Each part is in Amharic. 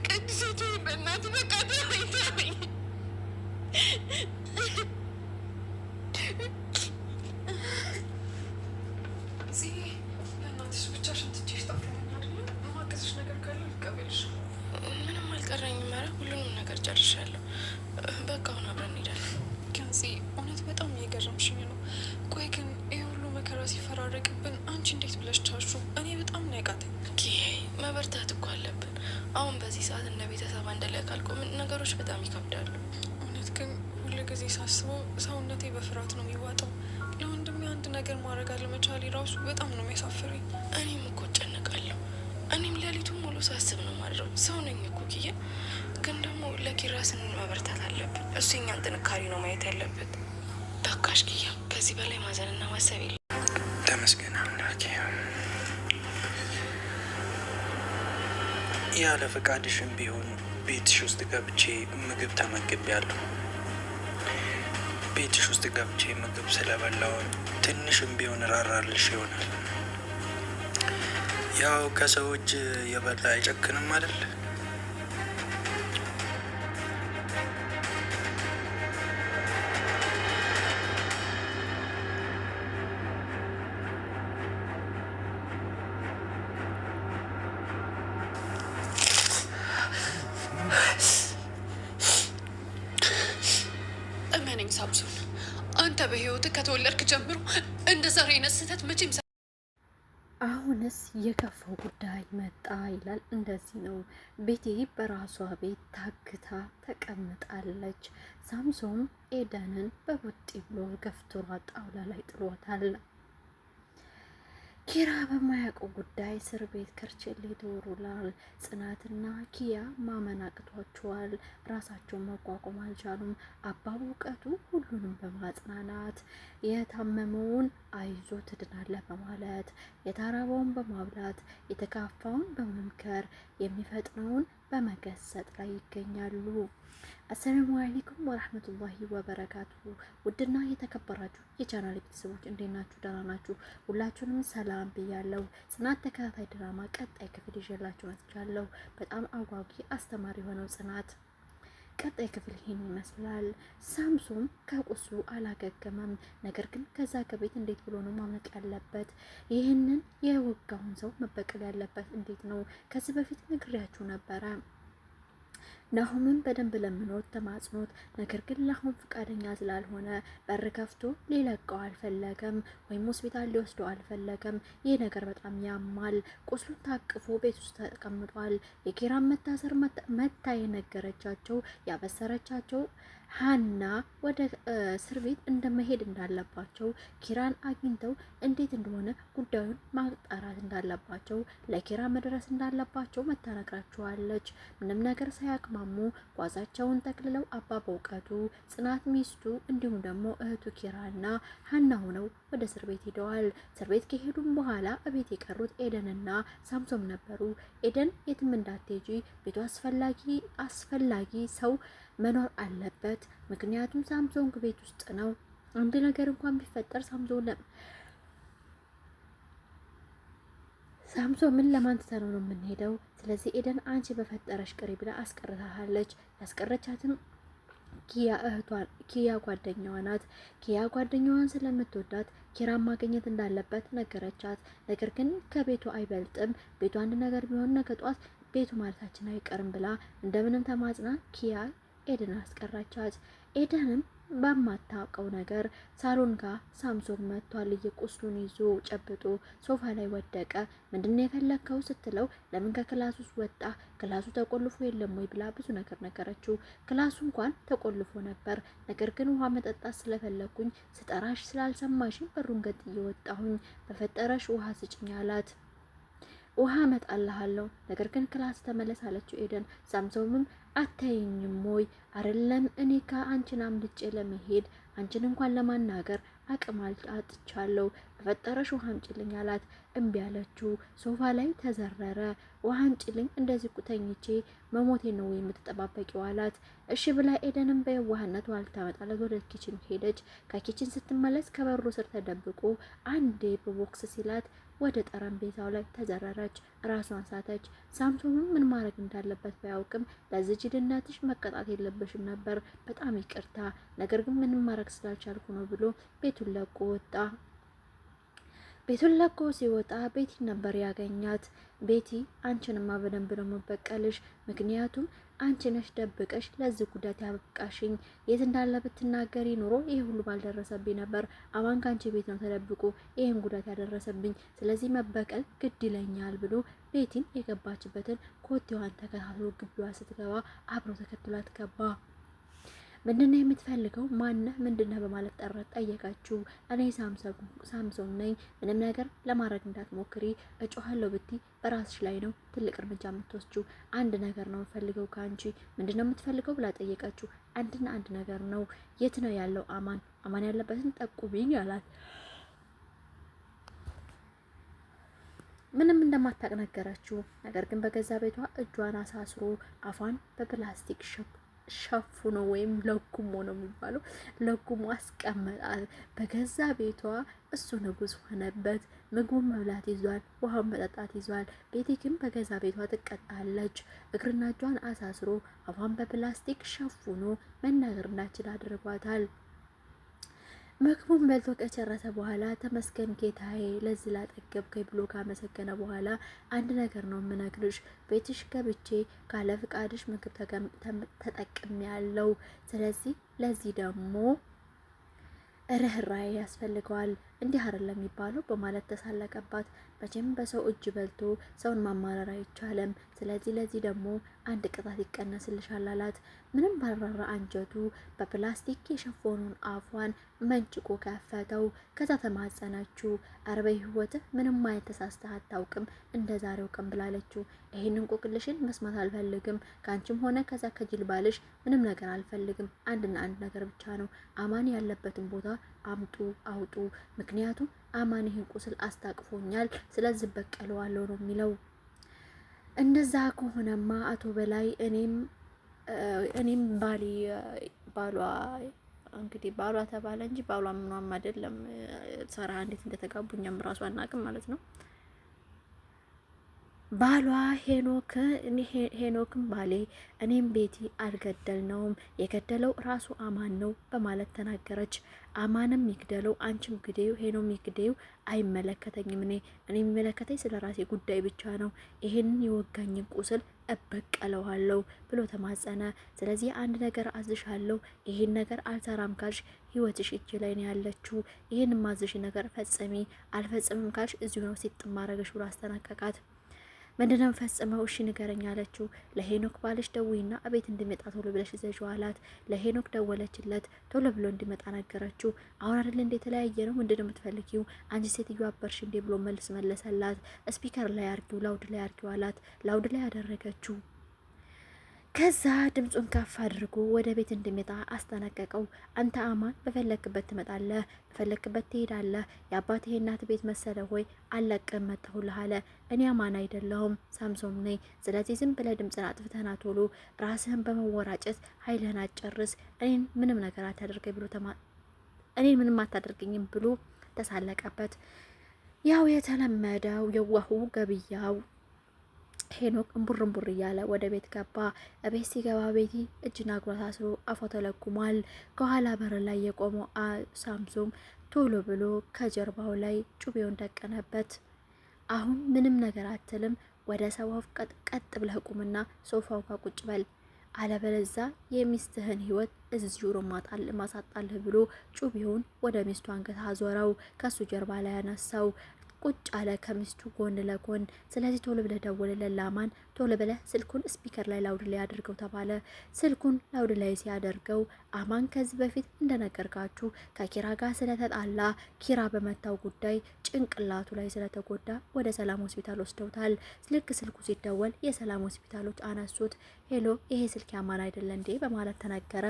ቅዱሴ ተወኝ፣ በእናትህ በቃ ተወኝ፣ ተወኝ። እዚህ በእናትሽ ብቻሽን ትቼሽ ጠፋሁኝ አይደለ? የማግዝሽ ነገር ካለ ልቀበልሽ። ምንም አልቀረኝም። ኧረ ሁሉንም ነገር ጨርሻለሁ። በቃ አሁን አብረን እንሄዳለን። ግን እዚህ እውነት በጣም እየገረምሽኝ ነው። ቆይ ግን ይህ ሁሉ መከራ ሲፈራረቅብን አንቺ እንዴት ብለሽ ቻልሽው? እኔ በጣም ነው ያቃተኝ። መበርታት እኮ አለብን። አሁን በዚህ ሰዓት እንደ ቤተሰብ አንድ ላይ ካልቆምን ነገሮች በጣም ይከብዳሉ። እውነት ግን ሁል ጊዜ ሳስበው ሰውነቴ በፍርሃት ነው የሚዋጠው። ለወንድሜ አንድ ነገር ማድረግ አለመቻሌ ራሱ በጣም ነው የሚያሳፍረኝ። እኔም እኮ እጨነቃለሁ። እኔም ሌሊቱን ሙሉ ሳስብ ነው ማድረው። ሰው ነኝ እኮ ኪያ። ግን ደግሞ ለኪራ ስንል መበርታት አለብን። እሱ የኛን ጥንካሬ ነው ማየት ያለበት። በቃሽ ኪያ፣ ከዚህ በላይ ማዘንና ማሰብ የለም። ተመስገን አምላኬ። ያለ ፈቃድሽም ቢሆን ቤትሽ ውስጥ ገብቼ ምግብ ተመግቤያለሁ። ቤትሽ ውስጥ ገብቼ ምግብ ስለበላሁ ትንሽም ቢሆን ራራልሽ ይሆናል። ያው ከሰው እጅ የበላ አይጨክንም አይደል? እመነኝ ሳምሶን፣ አንተ በህይወትህ ከተወለድክ ጀምሮ እንደ ዛሬ አይነት ስህተት መቼም አሁንስ የከፋው ጉዳይ መጣ ይላል። እንደዚህ ነው። ቤቲ በራሷ ቤት ታግታ ተቀምጣለች። ሳምሶን ኤደንን በቡጢ ብሎ ገፍትሯ ጣውላ ላይ ጥሎታል። ኪራ በማያውቀው ጉዳይ እስር ቤት ከርቸሌ ተወርውሯል። ጽናትና ኪያ ማመን አቅቷቸዋል። ራሳቸውን መቋቋም አልቻሉም። አባ እውቀቱ ሁሉንም በማጽናናት የታመመውን አይዞ ትድናለህ በማለት የተራበውን በማብላት የተካፋውን በመምከር የሚፈጥነውን በመገሰጥ ላይ ይገኛሉ። አሰላሙ አለይኩም ወራህመቱላሂ ወበረካቱ። ውድና የተከበራችሁ የቻናል ቤተሰቦች እንዴት ናችሁ? ደህና ናችሁ? ሁላችሁንም ሰላም ብያለሁ። ጽናት ተከታታይ ድራማ ቀጣይ ክፍል ይዤላችሁ መጥቻለሁ። በጣም አጓጊ አስተማሪ የሆነው ጽናት ቀጣይ ክፍል ይህን ይመስላል። ሳምሶን ከቁስሉ አላገገመም። ነገር ግን ከዛ ከቤት እንዴት ብሎ ነው ማምለጥ ያለበት? ይህንን የወጋውን ሰው መበቀል ያለበት እንዴት ነው? ከዚህ በፊት ነግሬያችሁ ነበረ። ናሁምን በደንብ ለምኖት ተማጽኖት፣ ነገር ግን ናሁም ፈቃደኛ ስላልሆነ በር ከፍቶ ሊለቀው አልፈለገም፣ ወይም ሆስፒታል ሊወስደው አልፈለገም። ይህ ነገር በጣም ያማል። ቁስሉን ታቅፎ ቤት ውስጥ ተቀምጧል። የኪራን መታሰር መታ የነገረቻቸው ያበሰረቻቸው ሀና ወደ እስር ቤት እንደመሄድ እንዳለባቸው ኪራን አግኝተው እንዴት እንደሆነ ጉዳዩን ማጣራት እንዳለባቸው ለኪራ መድረስ እንዳለባቸው መታነግራቸዋለች። ምንም ነገር ሳያቅማሙ ጓዛቸውን ጠቅልለው አባ በእውቀቱ፣ ጽናት ሚስቱ፣ እንዲሁም ደግሞ እህቱ ኪራና ሀና ሆነው ወደ እስር ቤት ሄደዋል። እስር ቤት ከሄዱም በኋላ እቤት የቀሩት ኤደንና ሳምሶም ነበሩ። ኤደን የትም እንዳትሄጂ ቤቱ አስፈላጊ አስፈላጊ ሰው መኖር አለበት። ምክንያቱም ሳምሶንግ ቤት ውስጥ ነው። አንድ ነገር እንኳን ቢፈጠር ሳምሶን ምን ለማን ትተነው ነው የምንሄደው? ስለዚህ ኤደን አንቺ በፈጠረሽ ቅሪ ብላ አስቀርታለች። ያስቀረቻትም ኪያ እህቷን ኪያ ጓደኛዋ ናት። ኪያ ጓደኛዋን ስለምትወዳት ኪራን ማግኘት እንዳለበት ነገረቻት። ነገር ግን ከቤቱ አይበልጥም፣ ቤቱ አንድ ነገር ቢሆን ነገ ጧት ቤቱ ማለታችን አይቀርም ብላ እንደምንም ተማጽና ኪያ ኤደን አስቀራቻት። ኤደንም በማታውቀው ነገር ሳሎን ጋር ሳምሶን መጥቷል። ቁስሉን ይዞ ጨብጦ ሶፋ ላይ ወደቀ። ምንድነው የፈለግከው ስትለው ለምን ከ class ውስጥ ወጣ? class ኡ ተቆልፎ የለም ወይ ብላ ብዙ ነገር ነገረችው። class ኡ እንኳን ተቆልፎ ነበር፣ ነገር ግን ውሃ መጠጣት ስለፈለግኩኝ ስጠራሽ ስላልሰማሽኝ በሩን ገጥዬ ወጣሁኝ። በፈጠረሽ ውሃ ስጭኝ አላት። ውሃ እመጣልሃለሁ ነገር ግን class ተመለስ አለችው ኤደን። ሳምሶምም አታይኝም ወይ አይደለም እኔ ከአንቺን አምልጬ ለመሄድ አንቺን እንኳን ለማናገር አቅም አጥቻለሁ። በፈጠረሽ ውሃ አምጪልኝ አላት። እምቢ አለችው። ሶፋ ላይ ተዘረረ። ውሃ አምጪልኝ፣ እንደዚህ ተኝቼ መሞቴ ነው የምትጠባበቂው አላት። እሺ ብላ ኤደንም በየዋህነት ውሃ ልታመጣለት ወደ kitchen ሄደች። ከ kitchen ስትመለስ ከበሩ ስር ተደብቆ አንዴ በቦክስ ሲላት ወደ ጠረጴዛው ላይ ተዘረረች፣ ራሷን ሳተች። ሳምሶንም ምን ማድረግ እንዳለበት ባያውቅም ለዚህ ጅልነትሽ መቀጣት የለብሽም ነበር፣ በጣም ይቅርታ፣ ነገር ግን ምንም ማድረግ ስላልቻልኩ ነው ብሎ ቤቱን ለቆ ወጣ። ቤቱን ለቆ ሲወጣ ቤቲ ነበር ያገኛት። ቤቲ አንቺንማ በደንብ ነው የምበቀልሽ፣ ምክንያቱም አንቺ ነሽ ደብቀሽ ለዚህ ጉዳት ያበቃሽኝ። የት እንዳለ ብትናገሪ ኑሮ ይሄ ሁሉ ባልደረሰብኝ ነበር። አማን ካንቺ ቤት ነው ተደብቆ ይሄን ጉዳት ያደረሰብኝ። ስለዚህ መበቀል ግድ ይለኛል ብሎ ቤቲን የገባችበትን ኮቴዋን ተከታትሎ ግቢዋ ስትገባ አብሮ ተከትሏት ገባ። ምንድነው የምትፈልገው? ማነህ? ምንድነህ? በማለት ጠረት ጠየቀችው። እኔ ሳምሶን ነኝ። ምንም ነገር ለማድረግ እንዳትሞክሪ፣ እጮሃለሁ ብቲ በራስሽ ላይ ነው ትልቅ እርምጃ የምትወስጂው። አንድ ነገር ነው የምፈልገው ከአንቺ። ምንድነው የምትፈልገው ብላ ጠየቀችው። አንድና አንድ ነገር ነው። የት ነው ያለው አማን? አማን ያለበትን ጠቁሚኝ አላት። ምንም እንደማታቅ ነገረችው። ነገር ግን በገዛ ቤቷ እጇን አሳስሮ አፏን በፕላስቲክ ሸፍኖ ወይም ለጉሞ ነው የሚባለው፣ ለጉሞ አስቀመጣት። በገዛ ቤቷ እሱ ንጉስ ሆነበት። ምግቡን መብላት ይዟል፣ ውሃውን መጠጣት ይዟል። ቤቲ ግን በገዛ ቤቷ ትቀጣለች። እግርና እጇን አሳስሮ አፏን በፕላስቲክ ሸፍኖ መናገር እንዳችል አድርጓታል። ምግቡን በልቶ ከጨረሰ በኋላ ተመስገን ጌታዬ ለዚህ ላጠገብከኝ ብሎ ካመሰገነ በኋላ አንድ ነገር ነው የምነግርሽ፣ ቤትሽ ገብቼ ካለ ፍቃድሽ ምግብ ተጠቅሜያለሁ። ስለዚህ ለዚህ ደግሞ ርህራሄ ያስፈልገዋል። እንዲህ አይደለም የሚባለው በማለት ተሳለቀባት። መቼም በሰው እጅ በልቶ ሰውን ማማረር አይቻልም። ስለዚህ ለዚህ ደግሞ አንድ ቅጣት ይቀነስልሻል አላት። ምንም ባልራራ አንጀቱ በፕላስቲክ የሸፈኑን አፏን መንጭቆ ከፈተው። ከዛ ተማጸነችው። ኧረ በህይወትህ ምንም አይነት ተሳስተህ አታውቅም እንደ ዛሬው ቀን ብላለችው። ይሄንን እንቆቅልሽን መስማት አልፈልግም፣ ከአንቺም ሆነ ከዛ ከጅል ባልሽ ምንም ነገር አልፈልግም። አንድና አንድ ነገር ብቻ ነው፣ አማን ያለበትን ቦታ አምጡ፣ አውጡ። ምክንያቱም አማን ይህን ቁስል አስታቅፎኛል፣ ስለዚህ በቀለዋለሁ ነው የሚለው። እንደዛ ከሆነማ አቶ በላይ እኔም ባሌ ባሏ እንግዲህ ባሏ ተባለ እንጂ ባሏ ምኗም አይደለም። ሰራ እንዴት እንደተጋቡ እኛም ራሱ አናውቅም ማለት ነው። ባሏ ሄኖክ ሄኖክም ባሌ እኔም ቤቲ አልገደልነውም የገደለው ራሱ አማን ነው በማለት ተናገረች። አማንም ይግደለው አንቺም ግደዩ ሄኖም ይግደዩ አይመለከተኝም። እኔ የሚመለከተኝ ስለ ራሴ ጉዳይ ብቻ ነው። ይሄንን የወጋኝን ቁስል እበቀለዋለሁ ብሎ ተማጸነ። ስለዚህ አንድ ነገር አዝሻለሁ፣ ይሄን ነገር አልሰራም ካልሽ ህይወትሽ እጅ ላይ ነው ያለችው። ይሄን ማዝሽ ነገር ፈጽሚ፣ አልፈጽምም ካልሽ እዚሁ ነው ሲጥ ማረገሽ ብሎ አስጠነቀቃት። ምንድነው ፈጽመው? እሺ ንገረኝ አለችው። ለሄኖክ ባልሽ ደውይና እቤት እንዲመጣ ቶሎ ብለሽ እዘዥው አላት። ለሄኖክ ደወለችለት፣ ቶሎ ብሎ እንዲመጣ ነገረችው። አሁን አይደል እንደ የተለያየ ነው ምንድነው የምትፈልጊው አንቺ ሴትዮ አበርሽ እንዴ ብሎ መልስ መለሰላት። Speaker ላይ አርጊው፣ loud ላይ አርጊው አላት። Loud ላይ አደረገችው። ከዛ ድምፁን ከፍ አድርጎ ወደ ቤት እንዲመጣ አስጠነቀቀው። አንተ አማን በፈለክበት ትመጣለህ፣ በፈለክበት ትሄዳለህ። የአባትህ እናት ቤት መሰለ ሆይ አለቅህም፣ መጣሁልህ አለ። እኔ አማን አይደለሁም ሳምሶን ነኝ። ስለዚህ ዝም ብለህ ድምፅን አጥፍተህና ቶሎ ራስህን በመወራጨት ኃይልህን አጨርስ። እኔን ምንም ነገር አታደርገኝ ብሎ እኔን ምንም አታደርገኝም ብሎ ተሳለቀበት። ያው የተለመደው የዋሁ ገብያው ሄኖክ እምቡር እምቡር እያለ ወደ ቤት ገባ። እቤት ሲገባ ቤቲ እጅና እግሯ ታስሮ አፏ ተለጉሟል። ከኋላ በር ላይ የቆመው ሳምሶም ቶሎ ብሎ ከጀርባው ላይ ጩቤውን ደቀነበት። አሁን ምንም ነገር አትልም፣ ወደ ሰዋፍ ቀጥ ብለህ ቁምና ሶፋው ጋር ቁጭ በል፣ አለበለዛ የሚስትህን ህይወት እዚሁ ነው ማሳጣልህ ብሎ ጩቤውን ወደ ሚስቱ አንገት አዞረው። ከሱ ጀርባ ላይ ያነሳው ቁጭ አለ ከሚስቱ ጎን ለጎን። ስለዚህ ቶሎ ብለህ ደውልለት ላማን፣ ቶሎ ብለህ ስልኩን speaker ላይ loud ላይ አድርገው ተባለ። ስልኩን loud ላይ ሲያደርገው አማን ከዚህ በፊት እንደነገርካችሁ ከኪራ ጋር ስለተጣላ ኪራ በመታው ጉዳይ ጭንቅላቱ ላይ ስለተጎዳ ወደ ሰላም ሆስፒታል ወስደውታል። ልክ ስልኩ ሲደወል የሰላም ሆስፒታሎች አነሱት። Hello፣ ይሄ ስልክ ያማን አይደለ እንዴ በማለት ተናገረ።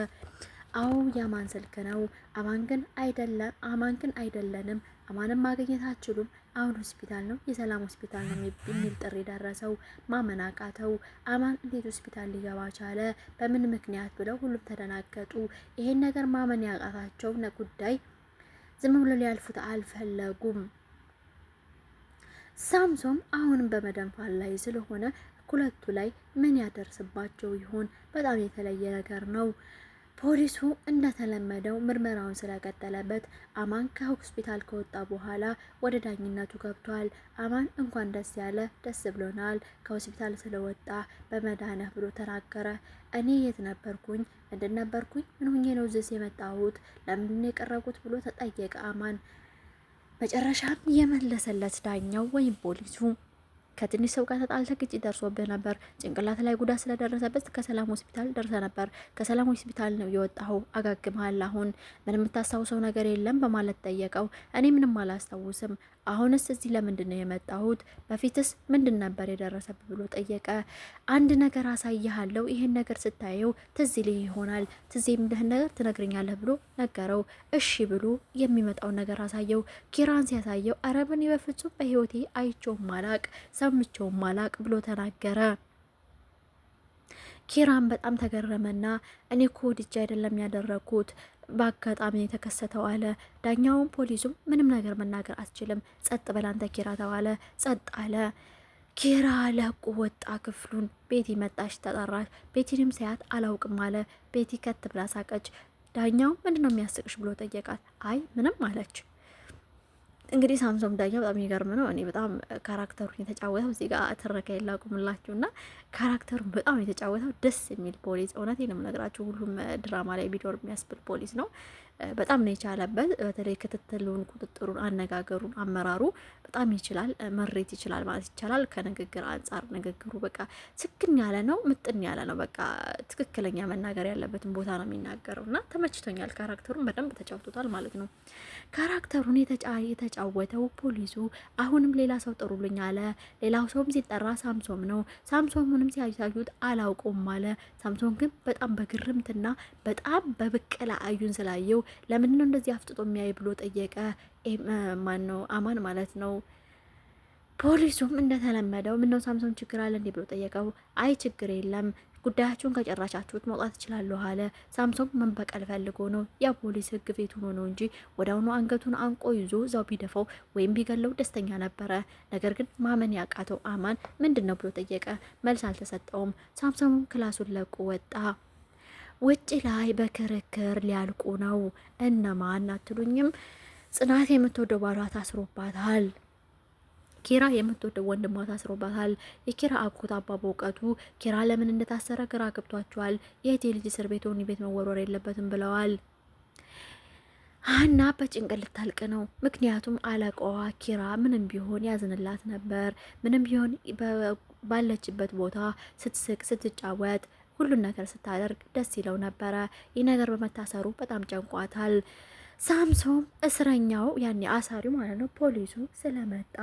አዎ ያማን ስልክ ነው። አማን ግን አይደለም፣ አማን ግን አይደለንም፣ አማንም ማግኘት አትችሉም። አሁን ሆስፒታል ነው፣ የሰላም ሆስፒታል ነው የሚል ጥሪ ደረሰው። ማመን አቃተው። አማን እንዴት ሆስፒታል ሊገባ ቻለ? በምን ምክንያት ብለው ሁሉም ተደናገጡ። ይሄን ነገር ማመን ያቃታቸው ጉዳይ ዝም ብሎ ሊያልፉት አልፈለጉም። ሳምሶም አሁንም በመደንፋት ላይ ስለሆነ ሁለቱ ላይ ምን ያደርስባቸው ይሆን? በጣም የተለየ ነገር ነው። ፖሊሱ እንደተለመደው ምርመራውን ስለቀጠለበት አማን ከሆስፒታል ከወጣ በኋላ ወደ ዳኝነቱ ገብቷል። አማን እንኳን ደስ ያለ፣ ደስ ብሎናል ከሆስፒታል ስለወጣ በመዳነህ ብሎ ተናገረ። እኔ የት ነበርኩኝ? ምንድን ነበርኩኝ? ምን ሁኜ ነው እዚህ የመጣሁት? ለምንድን ነው የቀረብኩት? ብሎ ተጠየቀ አማን። መጨረሻም የመለሰለት ዳኛው ወይም ፖሊሱ ከትንሽ ሰው ጋር ተጣልተ ግጭት ደርሶብህ ነበር። ጭንቅላት ላይ ጉዳት ስለደረሰበት ከሰላም ሆስፒታል ደርሰ ነበር። ከሰላም ሆስፒታል ነው የወጣኸው። አጋግመሃል። አሁን ምንም የምታስታውሰው ነገር የለም በማለት ጠየቀው። እኔ ምንም አላስታውስም። አሁንስ እዚህ ለምንድን ነው የመጣሁት? በፊትስ ምንድን ነበር የደረሰብህ ብሎ ጠየቀ። አንድ ነገር አሳይሃለሁ። ይሄን ነገር ስታየው ትዝ ይልህ ይሆናል። ትዝ የሚልህን ነገር ትነግረኛለህ ብሎ ነገረው። እሺ ብሎ የሚመጣውን ነገር አሳየው። ኪራን ሲያሳየው ኧረ እኔ በፍጹም በህይወቴ አይቼውም አላቅ ሰምቼውም አላቅ ብሎ ተናገረ። ኪራን በጣም ተገረመና እኔ እኮ ወድጄ አይደለም ያደረኩት በአጋጣሚ የተከሰተው አለ። ዳኛውም ፖሊሱም ምንም ነገር መናገር አትችልም፣ ጸጥ በል አንተ ኪራ ተባለ። ጸጥ አለ። ኪራ ለቆ ወጣ ክፍሉን። ቤቲ መጣች፣ ተጠራች። ቤቲንም ሳያት አላውቅም አለ። ቤቲ ከት ብላ ሳቀች። ዳኛው ምንድነው የሚያስቅሽ ብሎ ጠየቃት። አይ ምንም አለች። እንግዲህ ሳምሶም ዳኛው በጣም የሚገርም ነው። እኔ በጣም character ኡን የተጫወተው እዚህ ጋር ትረካ የላቁምላችሁ እና character ኡን በጣም የተጫወተው ደስ የሚል ፖሊስ፣ እውነቴን ነው የምነግራችሁ። ሁሉም ድራማ ላይ ቢኖር የሚያስብል ፖሊስ ነው። በጣም ነው የቻለበት። በተለይ ክትትሉን፣ ቁጥጥሩን፣ አነጋገሩን፣ አመራሩ በጣም ይችላል፣ መሬት ይችላል ማለት ይቻላል። ከንግግር አንጻር ንግግሩ በቃ ስክን ያለ ነው፣ ምጥን ያለ ነው። በቃ ትክክለኛ መናገር ያለበትን ቦታ ነው የሚናገረው እና ተመችቶኛል። character ኡን በደንብ ተጫውቶታል ማለት ነው። character ኡን የተጫወተው ፖሊሱ አሁንም ሌላ ሰው ጥሩልኝ አለ። ሌላው ሰውም ሲጠራ ሳምሶም ነው። ሳምሶምንም ሲያሳዩት አላውቀውም አለ። ሳምሶም ግን በጣም በግርምትና በጣም በብቀላ አዩን ስላየው ለምንድን ነው እንደዚህ አፍጥጦ የሚያይ ብሎ ጠየቀ። ማን ነው? አማን ማለት ነው። ፖሊሱም እንደተለመደው ምነው ሳምሶን ችግር አለ እንዴ ብሎ ጠየቀው። አይ ችግር የለም ጉዳያችሁን ከጨራሻችሁት መውጣት እችላለሁ አለ። ሳምሶን መንበቀል ፈልጎ ነው። ያ ፖሊስ ሕግ ፊት ሆኖ ነው እንጂ ወዲያውኑ አንገቱን አንቆ ይዞ እዛው ቢደፋው ወይም ቢገለው ደስተኛ ነበረ። ነገር ግን ማመን ያቃተው አማን ምንድን ነው ብሎ ጠየቀ። መልስ አልተሰጠውም። ሳምሶንም class ኡን ለቆ ወጣ። ውጭ ላይ በክርክር ሊያልቁ ነው። እነማን አትሉኝም? ጽናት የምትወደው ባሏ ታስሮባታል። ኪራ የምትወደው ወንድሟ ታስሮባታል። የኪራ አጎት አባ በእውቀቱ ኪራ ለምን እንደታሰረ ግራ ገብቷቸዋል። የእህቴ ልጅ እስር ቤት ወህኒ ቤት መወርወር የለበትም ብለዋል። ሀና በጭንቀት ልታልቅ ነው። ምክንያቱም አለቃዋ ኪራ ምንም ቢሆን ያዝንላት ነበር። ምንም ቢሆን ባለችበት ቦታ ስትስቅ፣ ስትጫወት፣ ሁሉን ነገር ስታደርግ ደስ ይለው ነበረ። ይህ ነገር በመታሰሩ በጣም ጨንቋታል። ሳምሶም እስረኛው ያኔ አሳሪው ማለት ነው ፖሊሱ ስለመጣ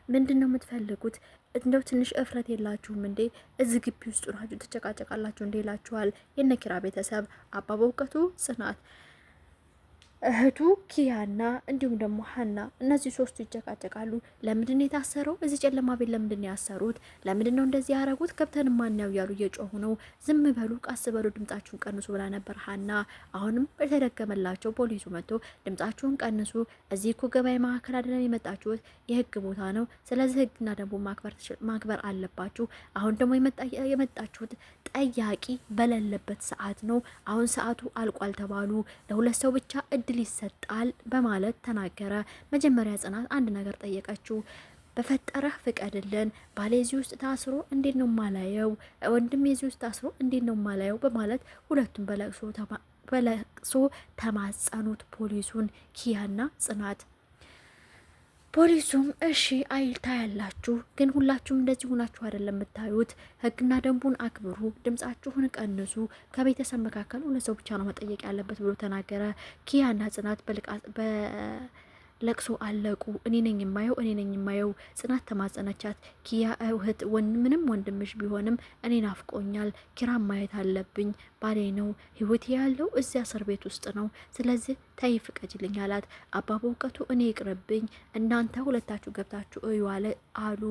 ምንድን ነው የምትፈልጉት? እንደው ትንሽ እፍረት የላችሁም እንዴ? እዚህ ግቢ ውስጥ ናችሁ ትጨቃጨቃላችሁ እንዴ? ይላችኋል። የነኪራ ቤተሰብ አባ በእውቀቱ፣ ጽናት እህቱ ኪያና እንዲሁም ደግሞ ሀና እነዚህ ሶስቱ ይጨቃጨቃሉ። ለምንድን ነው የታሰረው? እዚህ ጨለማ ቤት ለምንድን ነው ያሰሩት? ለምንድን ነው እንደዚህ ያደረጉት? ገብተን ማናየው እያሉ እየጮሁ ነው። ዝም በሉ፣ ቀስ በሉ፣ ድምጻችሁን ቀንሱ ብላ ነበር ሀና። አሁንም በተደገመላቸው ፖሊሱ መጥቶ ድምጻችሁን ቀንሱ፣ እዚህ እኮ ገበያ መካከል አይደለም የመጣችሁት፣ የህግ ቦታ ነው። ስለዚህ ህግና ደንቡ ማክበር አለባችሁ። አሁን ደግሞ የመጣችሁት ጠያቂ በሌለበት ሰዓት ነው። አሁን ሰዓቱ አልቋል ተባሉ። ለሁለት ሰው ብቻ እድል ይሰጣል በማለት ተናገረ። መጀመሪያ ጽናት አንድ ነገር ጠየቀችው። በፈጠረህ ፍቀድልን፣ ባሌ እዚህ ውስጥ ታስሮ እንዴት ነው ማላየው? ወንድሜ እዚህ ውስጥ ታስሮ እንዴት ነው ማላየው? በማለት ሁለቱም በለቅሶ ተማጸኑት ፖሊሱን ኪያና ጽናት። ፖሊሱም እሺ አይልታ ያላችሁ ግን ሁላችሁም እንደዚህ ሆናችሁ አይደለም የምታዩት። ሕግና ደንቡን አክብሩ፣ ድምጻችሁን ቀንሱ። ከቤተሰብ መካከል ሁለት ሰው ብቻ ነው መጠየቅ ያለበት ብሎ ተናገረ። ኪያና ጽናት በለቅሶ አለቁ። እኔ ነኝ የማየው፣ እኔ ነኝ የማየው። ጽናት ተማጸነቻት። ኪያ እህት ምንም ወንድምሽ ቢሆንም እኔ ናፍቆኛል፣ ኪራን ማየት አለብኝ። ባሌ ነው፣ ህይወቴ ያለው እዚያ እስር ቤት ውስጥ ነው። ስለዚህ ተይ ፍቀጅልኝ አላት። አባባ እውቀቱ እኔ ይቅርብኝ፣ እናንተ ሁለታችሁ ገብታችሁ እዩ አሉ።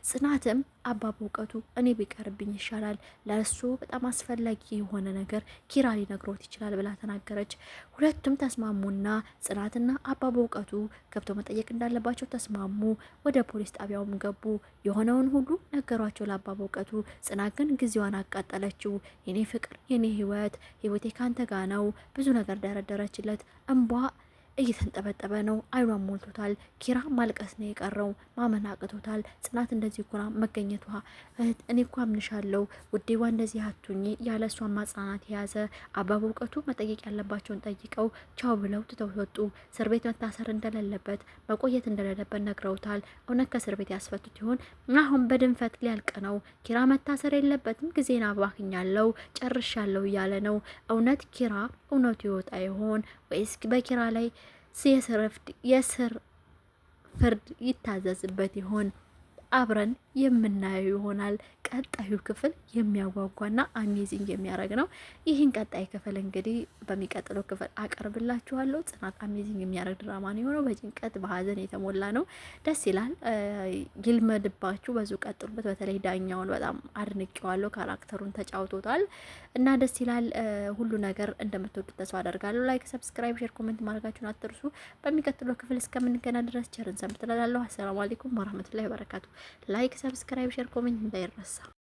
ጽናትም አባባ እውቀቱ እኔ ቢቀርብኝ ይሻላል፣ ለእሱ በጣም አስፈላጊ የሆነ ነገር ኪራ ሊነግሮት ይችላል ብላ ተናገረች። ሁለቱም ተስማሙና ጽናትና አባባ እውቀቱ ገብተው መጠየቅ እንዳለባቸው ተስማሙ። ወደ ፖሊስ ጣቢያውም ገቡ። የሆነውን ሁሉ ነገሯቸው ለአባባ እውቀቱ። ጽናት ግን ጊዜዋን አቃጠለችው። የኔ ፍቅር፣ የኔ ህይወት፣ ህይወቴ ካንተ ጋ ነው፣ ብዙ ነገር ደረደረችለት። እንቧ እየተንጠበጠበ ነው። አይኗን ሞልቶታል። ኪራ ማልቀስ ነው የቀረው፣ ማመን አቅቶታል። ጽናት እንደዚህ ኩራ መገኘቷ እኔ እኮ አምንሻለሁ ውዴዋ፣ እንደዚህ አቱኝ ያለ እሷን ማጽናናት የያዘ አባባ እውቀቱ መጠየቅ ያለባቸውን ጠይቀው ቻው ብለው ትተው ወጡ። እስር ቤት መታሰር እንደሌለበት መቆየት እንደሌለበት ነግረውታል። እውነት ከእስር ቤት ያስፈቱት ይሆን? አሁን በድንፈት ሊያልቅ ነው። ኪራ መታሰር የለበትም፣ ጊዜን አባክኛለሁ፣ ጨርሻለሁ እያለ ነው። እውነት ኪራ እውነቱ ይወጣ ይሆን ወይስ በኪራ ላይ የስር ፍርድ ይታዘዝበት ይሆን? አብረን የምናየው ይሆናል። ቀጣዩ ክፍል የሚያጓጓና amazing የሚያደርግ ነው። ይህን ቀጣይ ክፍል እንግዲህ በሚቀጥለው ክፍል አቀርብላችኋለሁ። ጽናት amazing የሚያደርግ ድራማ ነው የሆነው። በጭንቀት በሀዘን የተሞላ ነው። ደስ ይላል። ይልመድባችሁ፣ በዙ ቀጥሉበት። በተለይ ዳኛውን በጣም አድንቄዋለሁ። Character ኡን ተጫውቶታል እና ደስ ይላል። ሁሉ ነገር እንደምትወዱት ተስፋ አደርጋለሁ። Like፣ subscribe፣ share፣ comment ማድረጋችሁን አትርሱ። በሚቀጥለው ክፍል እስከምንገናኝ ድረስ ቸር እንሰንብት እላለሁ። السلام عليكم ورحمة الله وبركاته። Like፣ subscribe፣ share፣ comment እንዳይረሳ።